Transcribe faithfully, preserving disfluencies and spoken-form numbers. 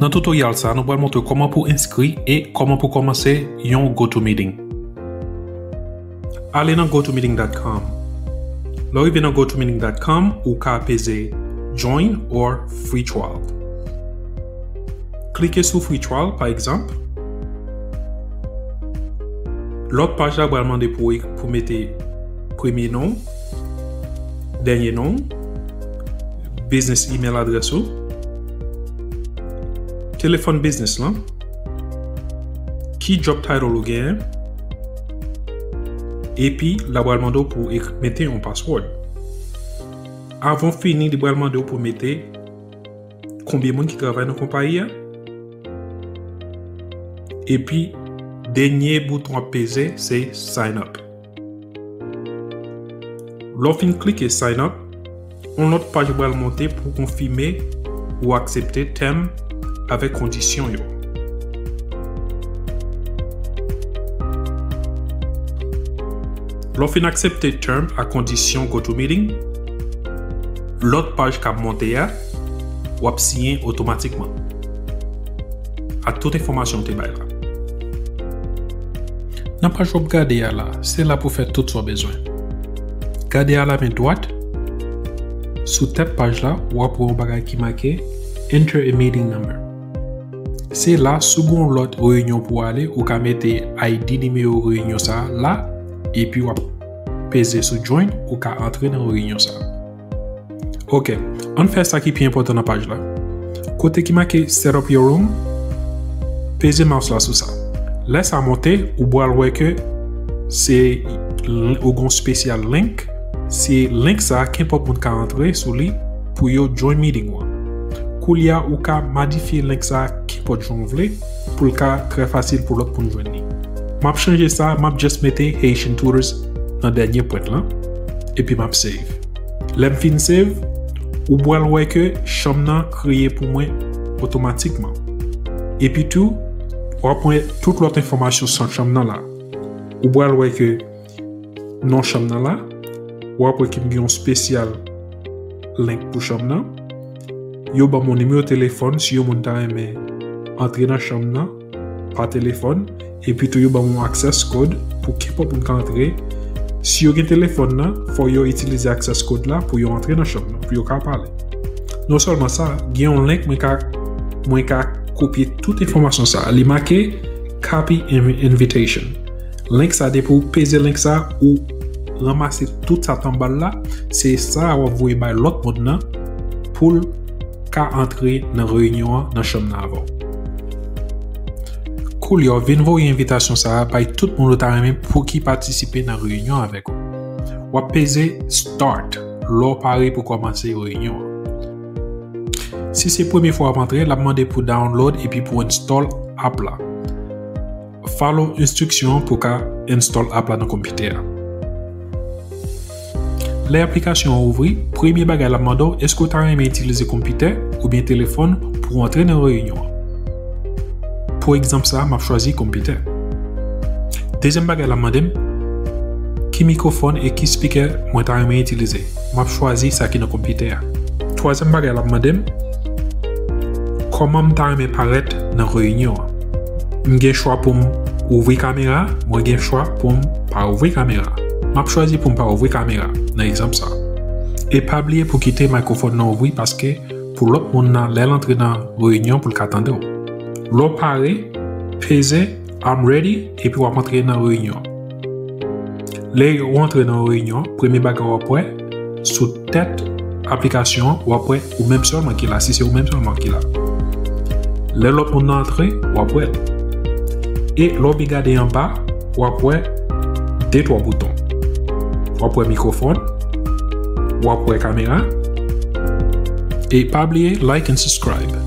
Nan tutorial sa, nou pral montre kòman pou enskri e kòman pou kòmanse yon GoToMeeting. Ale nan gotomeeting dot com. Lè w rive nan gotomeeting dot com, ou ka peze Join or Free Trial. Klike sou Free Trial, pa egzanp. Lòt paj la pral mande pou, pou mete premye non, dènye non, business email adrès ou, telefòn business lan, ki job title ou genyen, epi l ap pral mande w pou w mete yon password. Avan w fini, li pral mande w pou w mete konbyen moun ki travay nan konpayi a, epi dènye bouton w ap peze se sign up. Lè w fin klike sign up, yon lòt paj pral monte pou konfime ou aksepte tèm avèk kondisyon yo. Lè w fin aksepte tèm ak kondisyon GoToMeeting, lòt paj k ap monte a, w ap siyen otomatikman ak tout enfòmasyon w te bay la. Nan paj w ap gade a la, se la pou fè tout sa w bezwen. Gade a la men dwat, sou tèt paj la, w ap wè yon bagay ki make Enter a meeting number. Se la, si w gen yon lòt reyinyon pou w ale, ou ka mete I D nimewo reyinyon sa a la, epi w ap peze sou Join, ou ka antre nan reyinyon sa a. Ok, ann fè sa ki pi enpòtan nan paj la. Kote ki make Set up your room, peze mouse la sou sa. Lè sa monte, ou pral wè ke se l-, ou gen yon spesyal link. Se link sa a, kenpòt moun ka antre sou li pou yo join meeting ou an. Koulye a, ou ka modifye link sa a kenpòt jan w vle pou l ka trè fasil pou lòt moun jwenn li. M ap chanje sa, m ap just mete Haitian Tutors nan dènye pwent lan, epi m ap save. Lè m fin save, ou pral wè ke chanm nan kreye pou mwen otomatikman. Epi tou, w ap wè tout lòt enfòmasyon sou chanm nan la. Ou pral wè ke non chanm nan la, w ap wè ke m gen yon spesyal link pou chanm nan. Yo ban m yon nimewo telefòn si yon moun ta renmen antre nan chanm nan pa telefòn, epi tou yo ban m yon access code pou kenpòt moun ka antre. Si yo gen telefòn nan, fò yo itilize access code la pou yo antre nan chanm nan, pou yo ka pale. Non sèlman sa, gen yon link mwen ka, mwen ka kopye tout enfòmasyon sa a. Li make Copy in-, Invitation. Link sa, depi w peze link sa, ou ranmase tout sa t anba l la, se sa a w ap voye bay lòt moun nan pou l ka antre nan reyinyon an nan chanm nan avè w. Koulye a, w vin voye envitasyon sa a bay tout moun ou ta renmen pou ki patisipe nan reyinyon avèk ou. W ap peze Start lè w pare pou kòmanse reyinyon an. Si se premye fwa w ap antre, l ap mande pou download epi pou install app la. Follow enstriksyon an pou w ka install app la nan konpitè a. Lè aplikasyon an ouvri, premye bagay l ap mande w, èske w ta renmen itilize konpitè oubyen telefòn pou w antre nan reyinyon an? Pou egzanp sa a, m ap chwazi konpitè. Dezyèm bagay l ap mande m, ki mikwofòn e ki spikè mwen ta renmen itilize? M ap chwazi sa ki nan konpitè a. Twazyèm bagay l ap mande m, kòman m ta renmen parèt nan reyinyon an? M gen chwa pou m ouvri kamera, mwen gen chwa pou m pa ouvri kamera. M ap chwazi pou m pa ouvri kamera, nan egzanp sa. E pa bliye pou kite mikwofòn nan ouvri, paske pou lòt moun nan, lè l antre nan reyinyon, pou l ka tande w. Lè w pare, peze I'm ready, epi w ap antre nan reyinyon. Lè w antre nan reyinyon, premye bagay w ap wè, sou tèt aplikasyon an, w ap wè ou menm sèlman ki la, si se ou menm sèlman ki la. Lè lòt moun nan antre, w ap wè l. E lè w byen gade anba, w ap wè de twa bouton. W ap wè mikwofòn, w ap wè kamera. E pa bliye like and subscribe.